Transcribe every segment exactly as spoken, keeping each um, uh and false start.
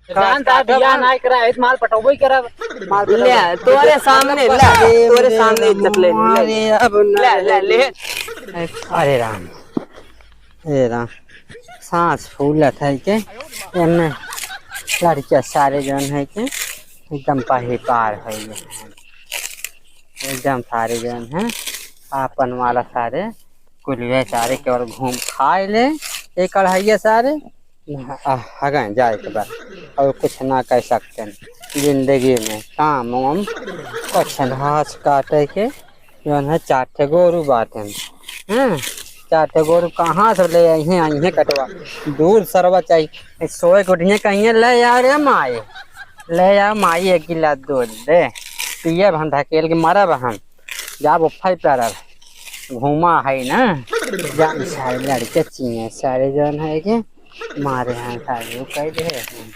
जानता है, बियाह ना करा, एक माल पटौबो ही करब। माल पटौबो। ले, तोरे सामने, ले, तोरे सामने इज्जत ले, ले। अरे, अब ना ले, ले, ले। अरे राम, ए राम, सांस फूलत है के, एमे लड़किया सारे जौन है के, एकदम पही पार है ये। एकदम सारे जौन है, आपन वाला सारे, कुलिया सारे केवल घूम खाए ले, एक कढ़ाइया सारे, आ, हगें जाए के बा, और कुछ ना कह सकते हैं जिंदगी में। काम वाम कुछ ना। घास काटे के जौन है, चार ठे गोरू बाटेन, हैं? चार ठे गोरू कहाँ से ले अइहें, अइहें कटवा? दूध सरवा चाहिए, सोए के उठिहें कहिहें, "ले आ रे माई, ले आ माई, एक गिलास दूध दे, पियब हम ढकेल के मरब हम।" जा बुफाई पे रह, घूमा है ना, जा सारे लड़के चिए, सारे जौन है के मारे हैं, सारे वो कह दे हैं।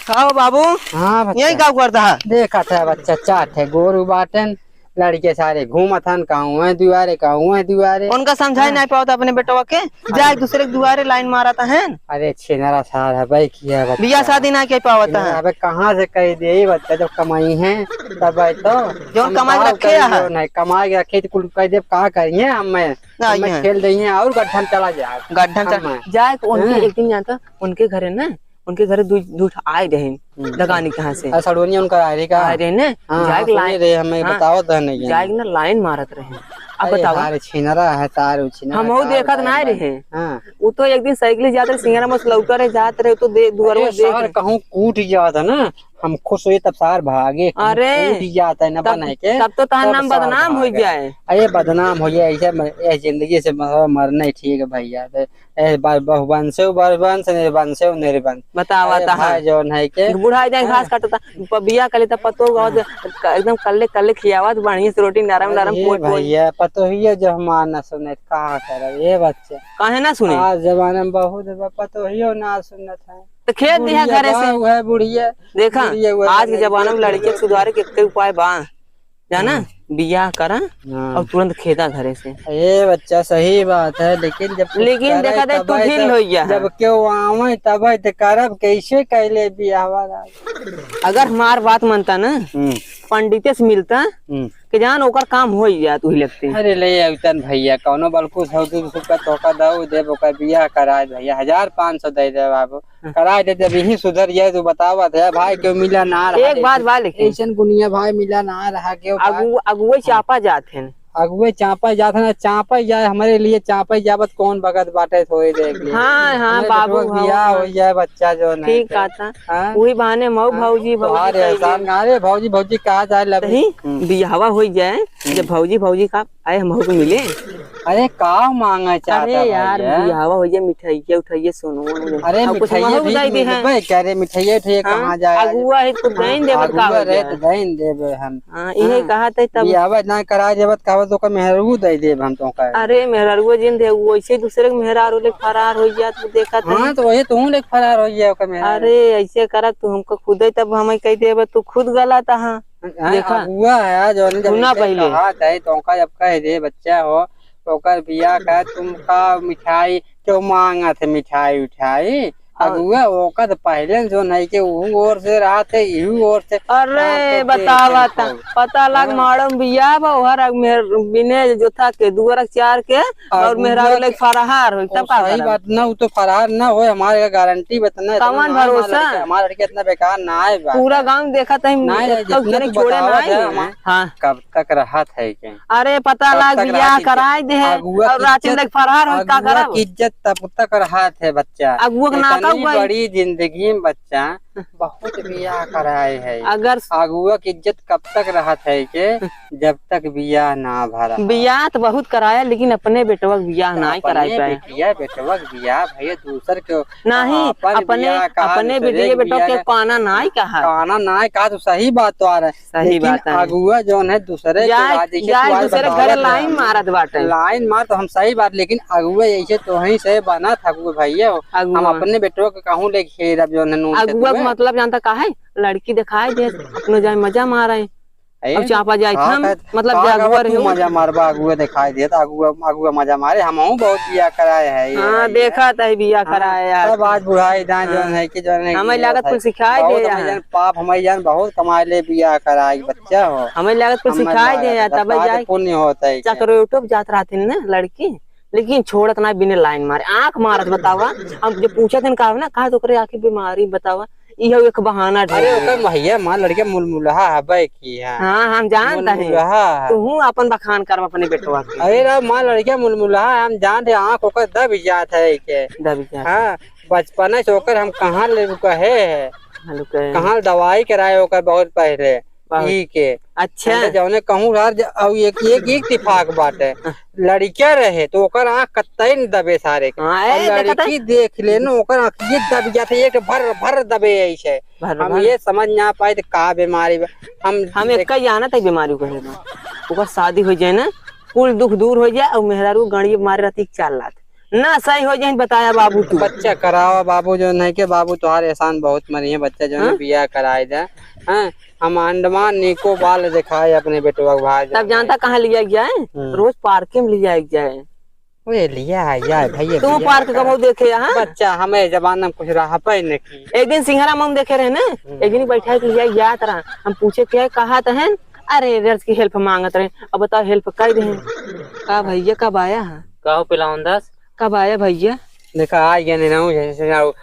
का हो बाबू? हाँ बच्चा। यही का करता है? देखा था बच्चा, चार ठे गोरू बाटेन, लड़के सारे घूमत हन, कहूँ है दुआरे, कहूँ है दुआरे। उनका समझाई हाँ। नहीं पावत अपने बेटवा के, जा एक दूसरे के दुआरे लाइन मारत हैं। अरे छिनरा सार है भाई, किया बच्चा। बियाह शादी ना के पावत है। अबे कहाँ से कह दे बच्चा, जब कमाई है तब है तो। जौन हम कमा के का रखे करिए, हैं। नहीं कमा के रखे तो कुल कह दे, का करिए हम मैं, ना, हम मैं ये। खेल दई है और गड्ढा में चला जाए। गड्ढा में चला हम मैं। जाए तो उनके हाँ। एक दिन जानता, उनके घरे ना, उनके घरे दू, दू ठा आए रहे हम्म। लगानी कहाँ से। अरे सड़ोनिया उनका आए रहे का? आए रहे ने, हाँ, जाए हाँ, के सुने लाइन, रहे, हमें हाँ, बताओ तो नहीं। जाए के ना लाइन मारत रहे। अब अरे बताओ। हार छिनरा है, तार छिनरा हम का देखत बताई ना भाई। रहे। हाँ। वो तो एक दिन साइकिल जात रहे, सिंगरा मस लौका रहे, जात रहे, तो दे, दुआर अरे में देख सार, कहूँ कूट जात है ना, हम खुश हुए तब सार भागे, कहूँ अरे, कूट जात है ना तब, बनाए के, तब तो तहार तब नाम सार बदनाम हो भागे। जाए। अरे बदनाम हो जाए, ऐसे म-, ये जिंदगी से म-, मरना ही ठीक है भैया। ए, ब-, बहुवंशे बहुवंश, निर्वंशे निर्वंश। बतावा अरे तहाँ। भाई जौन है के। बूढ़ा जाए हाँ। घास काटता, प-, बियाह कर लेता, पतोह हाँ। क-, एकदम कल्ले कल्ले खियावत, बढ़िया से रोटी नरम नरम अरे पोई पोई। भैया, पतोहिया जो हमार ना सुने, का करब, ए बच्चा? काहे ना सुने? आज जमाना में बहुत बा, पतोहियो ना सुनत है। तो खेद दिया बुढ़िया घरे बा, से। उहे बुढ़िया, देखा, बुढ़िया उहे आज के बा, जमाना में लड़के के सुधारे के एक्के उपाय बा। जाना, हाँ। बियाह करा हाँ। और तुरंत खेदा घरे से। ए बच्चा, सही बात है, लेकिन जब कुछ लेकिन करे देखा दे, तब तू आए ढील तब, होइया है। जब केहू आवे तब आए तो करब कैसे कैले बियाह वाला? अगर हमार बात मानता ना, हम्म। पंडिते से मिलता, हम्म। कि जान ओकर काम हो जात उही लगते। अरे ले अवतन भैया, कौनो बलकुस हो, दू रुपया तोका दऊ देब, ओकर बियाह कराए भैया, हजार पाँच सौ दे दे बाबू। कराए दे, जब यही सुधर जाए तो बतावा दे भाई, केहू मिला ना रहा एक बात लेकिन। बा लेकिन। ऐसन गुनिया भाई मिला ना रहा, केहू भाई। अगु-, अगुए हाँ। चापा जात हैं। अगुए चापा जात हैं, चापा जाए हमारे लिए, चापा जावत कौन बगत बाटे थोड़ी देर के लिए। हाँ, हाँ, हमारे बाबू, बेटवा के हाँ, बियाह हाँ। हो जाए, बच्चा जो नहीं ठीक थे। कहता। हाँ? वही बहाने मऊ हाँ? भौजी, भौजी तोहार कह एहसान, दे। अरे भौजी, भौजी कहा जाए लव। सही? हम्म। बियाहवा हो जाए, हम्म। जब भौजी, भौजी का आए हमहू के मिले। अरे का मांगा चाहता अरे यार, भैया? बियाहवा हो जाए, मिठाइया उठाइया सोनो वोनो। अरे अब कुछ मिठाइया महू भी दे दे हैं। मिलबे करे, मिठाइया उठाइया हाँ, कहाँ जाए आज? अगुआ है, कुछ हाँ, दइन देबे का अगुआ हो रहे जाए? तो दइन देबे हम। हाँ, इहे हाँ। कहा थे तब। बियाहवा ना करा देबे तो कहबे तो ओकर मेहरारू दे देबे हम तो का। अरे मेहरारू जिन दे, वो ऐसे दूसरे के मेहरारू ले फरार हो गया, तू देखा था। हाँ, तो वही तू ले फरार हो गया ओकर मेहरारू। अरे ऐसे करा तू हमको खुदे तब हमें कह देबे, तू खुद गलत हाँ। हाँ, देखा। अगुआ है, जौन जब सुना ऐसे पहिले। कहा जाए, तो ओका जब कह दे, "बच्चा हो, तो ओकर बियाह का तुम का मिठाई क्यों मांगत है, मिठाई उठाई?" और अगुआ ओका तो पहिले जो नहीं के ऊ ओर से रहत है, इहू ओर से अरे, रहत है, बतावा ता, देखो। पता लाग हाँ। माड़म बियाह बा, ओहर अग मेहर-, बिने जोथा के, दुअर चार के, और अगुआ मेहरारू के लोग फरार होई, तब ओ, का सही करब? बात ना, ऊ तो फरार ना होए, हमारे का गारंटी बतना है, इतना कौन ना हमारे भरोसा? लड़के, हमारे लड़के इतना बेकार ना आए बा। पूरा गांव देखत है, नहीं, एक जितना जने तू छोड़े बतावत ना है, है। हमार हाँ। कब तक रहत है के? अरे, पता कब लाग तक बियाह रहत है के? कराए दे है अगुआ और की राती इज्जत, लग फरार होई, का अगुआ करब? की इज्जत तब तक रहत है, बच्चा। अगुआ के ना का इतनी हुआ? बड़ी जिंदगी में, बच्चा, बहुत बियाह कराए है। अगर अगुआ की इज्जत कब तक रहत है के? जब तक बियाह ना भरा। बियाह तो बहुत कराया, लेकिन अपने बेटवा के बियाह तो ना ही कराए अपने पाए। बिटिया बेटवा के बियाह भैया दूसर के नहीं, अपन अपने, बियाह का अपने दूसरे बिटिया के बेटवा बियाह के का काना ना ही कहा। काना ना ही कहा तो सही बात तो आ रहा है। सही लेकिन बात है। अगुआ जौन है दूसरे के जाए, राज्य के जाए तुम्हारे दूसरे बगावत घर है। लाइन मारत बाटे। लाइन मार तो हम सही बात, लेकिन अगुआ ऐसे तो वहीं से बना था अगुआ भैया हो। हम अगुआ। अपने बेटवा के कहूँ लेके खेलब जौन है नून से अगुआ के दुए। मतलब जानता का है? लड़की दिखाई दे, अपने जाए मजा मारे। ए? अब चापा जाइत हाँ, हम, त मतलब का जागुआ करबा तू रही। मजा मारबा, अगुआ दिखाई देत, अगुआ, अगुआ मजा मारे, हमहू बहुत बियाह कराए है, ये हाँ, है, ये। देखा तही बियाह हाँ, कराए यार। तब आज बुढ़ाई दाएं हाँ। जौन है कि जौन है हमें कि लागत है। कुल सिखाए बहुत दे हमें यहाँ। जन पाप हमें जन बहुत कमाए ले बियाह कराए बच्चा हो। हमें लागत कुल हमें सिखाए दे लागत यार, है, तबे सारे जाए। पुण्य होता है क्या? चकरोटो पे जात रहती ना लड़की, लेकिन छोड़त ना बिना लाइन मारे, आँख मारत बतावा। हम जब पूछत हन का ना, कहा तो ओकरे आँखी बीमारी बतावा, इहो एक बहाना अरे ढेर ओकर है। भैया माँ लड़के मुलमुलहा हबे की है। हाँ, हम जानत हई। मुलमुलहा है। तू अपन बखान कर अपने बेटवा के। अरे रा माँ लड़के मुलमुलहा है, हम जानत है, आँख ओकर दब जात है के। दब जात। हाँ, बचपने से ओकर हम कहाँ ले रुका है, हाँ, लुका है। कहाँ दवाई कराए ओकर बहुत पहले। बहुत। ई के। अच्छा। हम तो जौने कहूँ रह ज-, अउ एक, एक, एक इत्तेफाक बात है। हाँ। लड़किया रहे तो ओकर आँख कतई न दबे सारे के। हाँ, ए, अउ देखत है। लड़की देख ले न, ओकर आँख ये दब जात है, एक भर, भर दबे ऐसे। भर, हम भर। ये समझ ना पाए तो का बीमारी बा। हम हम देख- एक का जानत है बीमारी कहे बा। ओकर शादी हो जाए ना, कुल दुख दूर हो जाए अउ मेहरारू गणिये मारे रहती चार लात। ना सही हो जाए बताया बाबू तू। बच्चा करावा बाबू, जौन है के बाबू तोहार एहसान बहुत मनी है, बच्चा जौन है हाँ? बियाह कराए दे। हाँ, हम अंडमान निकोबार दिखाए अपने बेटवा के भाई तब जौन जानता है। कहाँ लिया जाए? हम्म। रोज पार्क में लिया जाए। ओए लिया है, या भैया, तू बियाह पार्क करा। कबहू देखे यहाँ? बच्चा, हमें जमाना में कुछ रहा पे नहीं की। एक दिन सिंघारा में हम देखे रहे ना, हम्म। एक दिन बैठा के लिया जात रहा। हम पूछे क्या कहा तहन? अरे, रज की हेल्प मांगत रहे। अब बताओ हेल्प कर दे। का भैया कब आया है? का हो पिलावन दास? कब आया भैया? देखा, आ गया नहीं ना, जैसे ना हो।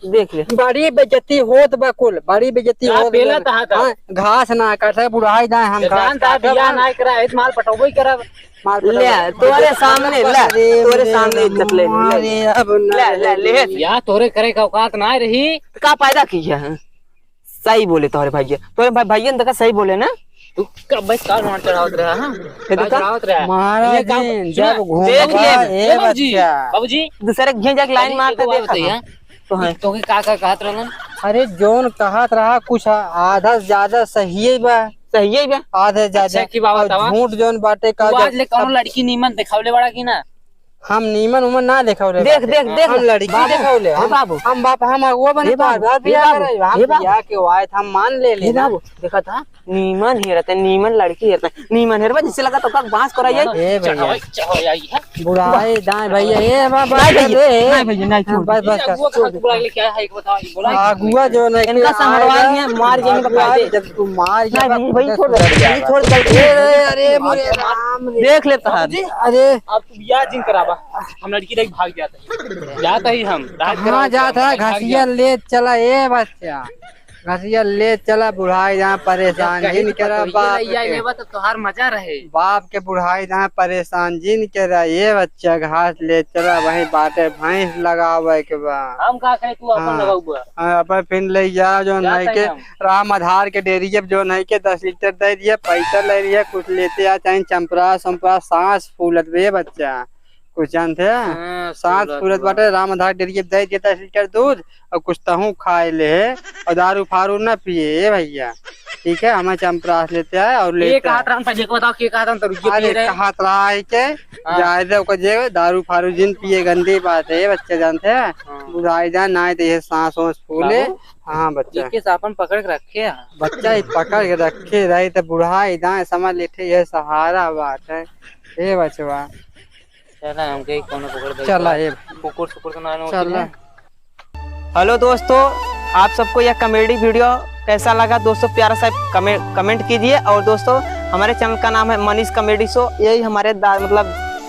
देख ले। बड़ी बेइज्जती होत बा कुल, बड़ी बेइज्जती का होत पेला बा। तहा था? हाँ, घास ना काटे, बुढ़ाई जाए, हम घास जानता काटे बिया बा। ना करा, इत माल पटोबो ही करा। माल पटोबो। ले, तोरे सामने, ले, अरे, तोरे अरे, सामने इज्जत ले, ले। अरे, अब ना ले, ले, ले। ले। या तोरे करे का औकात ना रही। का पैदा किया है? सही बोले तोहरे भैया, तोहरे भाई, भैया ने देखा सही बोले ना। तू कब बस का मार चढ़ावत रहा, हाँ? ये का देखा? चढ़ावत रहा? महाराज ये का जी, सुना? जब घूमबा, देख ले, ए ए बाबूजी, बच्चा। बाबूजी, दूसरे के घेंजा के लाइन अरे, मारते एक बात देखा बताइए, हम। तो है। तो के का, का कहत रहलन? अरे, जौन कहत रहा, कुछ आधा से ज्यादा सही बा। सही बा। आधा से ज्यादा। अच्छा, की बात और बतावा? झूठ जौन बाटे का तू आज जब ले कौनो सब लड़की नीमन देखावले बाड़ा की ना? हम नीमन उमन ना देखावले देख, बाटे। देख, देख हम ले। लड़की बाबू, देखावले। हे हम, बाबू। हम बाप, हम अगुआ बने हे बाबू, तोहार बियाह हे बाबू, करे। हम हे बाबू। बियाह के वायद हम मान ले ले हे ना। बाबू, देखा था, नीमन हेरते, नीमन लड़की हेरते, नीमन हेरबा, जिससे लगा तो का बांस कराई है। ए भैया। चढ़ाओ, चढ़ाओ, आई है। बुढ़ाई दाएं भैया, ए बाबा, नहीं भैया, ए, ए। नहीं भैया, नहीं, छोड़ बस, दे। बस, ये अगुआ छोड़ कहाँ से दे। बुला के क्या है, एक बताओ, ये बोला है अगुआ जो नहीं इनका संभरवा आएगा। दिए, मार के इनको अगुआ पकाई दे। जब तू मार नहीं, गया, नहीं, भाई, बस छोड़ दे, उधर भाई, जाएगा। छोड़ दे। ए, अरे, मोरे राम रे। देख ले तहार। अरे। अब तू बियाह जिन करावा, हम लड़की लेके भाग जाते हैं। जाते ही हम, रात कहाँ कराओ, जाता है? भाग घसिया जाते। ले चला, ए बच्चा, घसिया ले चला, बुढ़ाई जहाँ परेशान जिन करा, बाप के। लेबा तो तोहार मजा रहे। बाप के बुढ़ाई जहाँ परेशान जिन करा, ए बच्चा, घास ले चला, वहीं बाटे भैंस लगावे के बा। हम का कहे, तू अपन हाँ। लगाऊ बा। हाँ, अपन फिर ले जा, जो जाते नहीं के हम। राम आधार के डेरिये पे जो नहीं के दस लीटर दे दिए, पैसा ले लिए, कुछ लेते आ, चाहे चंपरा संपरा, सांस फूलत बे बच्चा, कुछ जानते हैं? हाँ, सांस फूलत फूलत बा। बाटे, राम आधार डेरिये पे दे दिए दस लीटर दूध, और कुछ तहूँ खाए ले है, और दारू फारू ना पिए, ए भैया, ठीक है? हमें चंपरास लेते आए और ये लेते कहा आए। था, हम पहले को बताओ, के कहा था, हम तो रुकिए अरे, पिए रहे। कहा था है के, हाँ। जाए दे, ओकर जे दारू फारू जिन पिए, गंदी बात है, बच्चे जानते हैं, हाँ। बुढ़ाई जाए, ना तो ये सांस वांस फूले, बाबू, हाँ, बच्चा। इक्कीस आपन पकड़ के रखे हैं। बच्चा, ई पकड़ के रखे रही, त बुढ़ाई दाएं समझ लेते, ये सहारा बात है। ए बचवा। चला, हमके कोनो पकड़ दे। चला, ए। कुकुर सुकुर तो ना आने चला। होती है। Hello दोस्तों, आप सबको यह comedy video कैसा लगा दोस्तों? प्यारा सा कमे-, comment कीजिए। और दोस्तों, हमारे channel का नाम है Manish Comedy Show। यही हमारे दा-, मतलब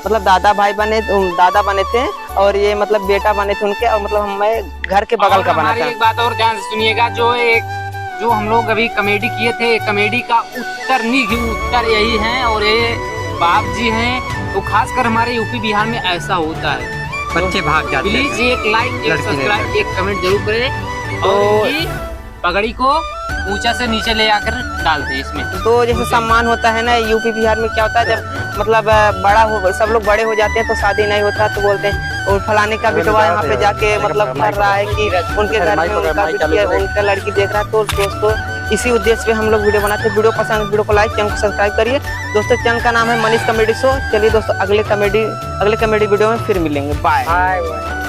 मतलब दादा भाई बने, उम, दादा बने थे और ये मतलब बेटा बने थे उनके, और मतलब हमें घर के बगल और का बना हमारी था। एक बात और ध्यान से सुनिएगा, जो एक, जो हम लोग अभी comedy किए थे, comedy का उत्तर नहीं, उत्तर यही है। और ये बाप जी हैं, तो खासकर हमारे यूपी बिहार में ऐसा होता है। बच्चे भाग जाते हैं। Please एक like, एक लड़की नहीं subscribe, लड़की। एक comment जरूर करें। तो और इनकी पगड़ी को ऊंचा से नीचे ले आकर डाल दे इसमें। तो जैसे सम्मान होता है ना, यूपी बिहार में क्या होता है, जब मतलब, अ, बड़ा हो, सब लोग बड़े हो जाते हैं तो शादी नहीं होता, तो बोलते हैं, "और फलाने का बेटवा यहाँ पे जाके मतलब कर रहा है कि उनके घर में उनका बिटिया, उनका लड़की देख रहा है।" तो दोस्तों, इसी उद्देश्य पे हम लोग video बनाते हैं। Video पसंद, video को like, channel को subscribe करिए। दोस्तों, channel का नाम है Manish Comedy Show। चलिए दोस्तों, अगले comedy, अगले comedy video में फिर मिलेंगे। Bye। Bye, bye।